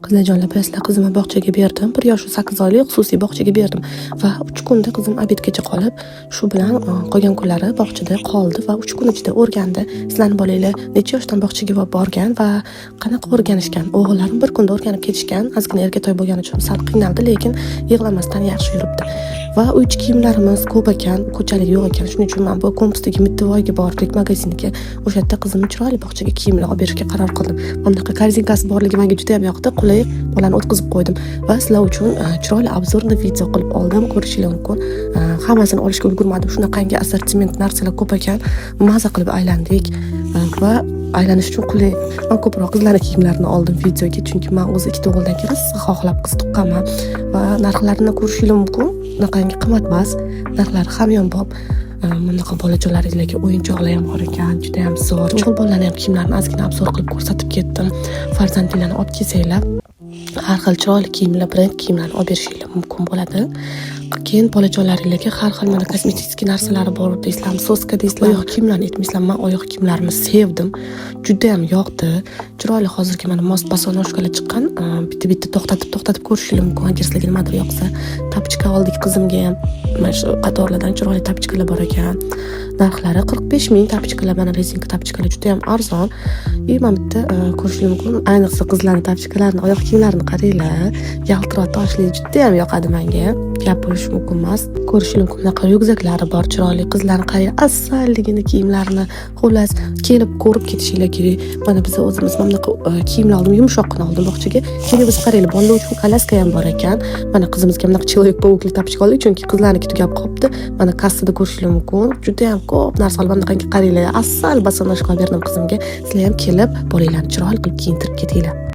Qizlarjonlar, bilasizlar, qizimni bog'chaga berdim. 1 yoshu 8 oylik xususiy bog'chaga berdim va 3 kunda qizim обед gacha qolib, shu bilan qolgan kunlari bog'chada qoldi va 3 kun ichida o'rgandi. Sizlarni bolanglar necha yoshdan bog'chaga borgan va qanaqa o'rganishgan? O'g'illarim bir kunda o'rganib ketishgan. Ozgina erkatoy bo'lgani uchun sal qiynaldi, lekin yig'lamasdan yaxshi yuribdi. Va uy ichi kiyimlarimiz ko'p ekan, ko'chalik yo'q ekan. Shuning uchun man bu Kompasdagi Mittivoyga bordik, magazinga. O'sha yerda qizimni chiroyli bog'chaga kiyimlar olib berishga qaror qildim. Mana bunaqa корзинка si borligi menga juda yam yoqdi. Qulay, bolani o'tkazib qo'ydim va sizlar uchun chiroyli обзорный video qilib oldim, ko'rishinglar mumkin. Hammasini olishga ulgurmadim, shunaqangi assortiment narsalar ko'p ekan. Maza qilib aylandik va aylanish uchun qulay. Man ko'proq qizlarni kiyimlarini oldim videoga, chunki man o'zi ikkita o'g'ildan keyin rosa xohlab qiz tuqqanman. Va narxlarini ko'rishinglar mumkin, unaqangi qimmat emas, narxlari hamyonbop. Bunaqa bolajonlaringlarga o'yinchoqlar ham bor ekan, judayam zo'r. O'g'il bolalarni ham kiyimlarini ozgina обзор qilib ko'rsatib ketdim. Farzandinglarni olib kelsanglar, har xil chiroyli kiyimlar, brend kiyimlarni olib berishinglar mumkin bo'ladi. Keyin bolajonlaringlarga har xil mana kosmetik narsalari bor deysizlarmi, соска deysizlarmi, oyoq kiyimlarni aytmaysizlarmi? Man oyoq kiyimlarini sevdim, judayam yoqdi, chiroyli. Hozirgi mana mos босоножка lar chiqqan. Bitta bitta to'xtatib to'xtatib ko'rishinglar mumkin, agar sizlarga nimadir yoqsa. Тапочка oldik qizimga ham. Mana shu qatorlardan chiroyli тапочка lar bor ekan, narxlari 45 000. Тапочка lar, mana резинка тапочка lar judayam arzon. И mana bitta ko'rishinglar mumkin, ayniqsa qizlarni тапочка larini, oyoq kiyimlarini qaranglar, yaltiroq toshli, judayam yoqadi manga, gap bo'lishi mumkin emas. Ko'rishinglar mumkin, bunaqa ryukzaklari bor chiroyli. Qizlarni qarang, asalligini, kiyimlarini. Xullas, kelib ko'rib ketishinglar kerak. Mana biz o'zimiz mana bunaqa kiyimlar oldim, yumshoqqina oldim bog'chaga. Keyin biz, qaranglar, bolalar uchun коляска ham bor ekan. Mana qizimizga bunaqa человек паук li тапочка oldik, chunki qizlarniki tugab qolibdi. Mana kassada ko'rishinglar mumkin, judayam ko'p narsa olib, bunaqangi, qaranglar, asal босоножка olib berdim qizimga. Sizlar ham kelib, bolanglarni chiroyli qilib kiyintirib ketinglar.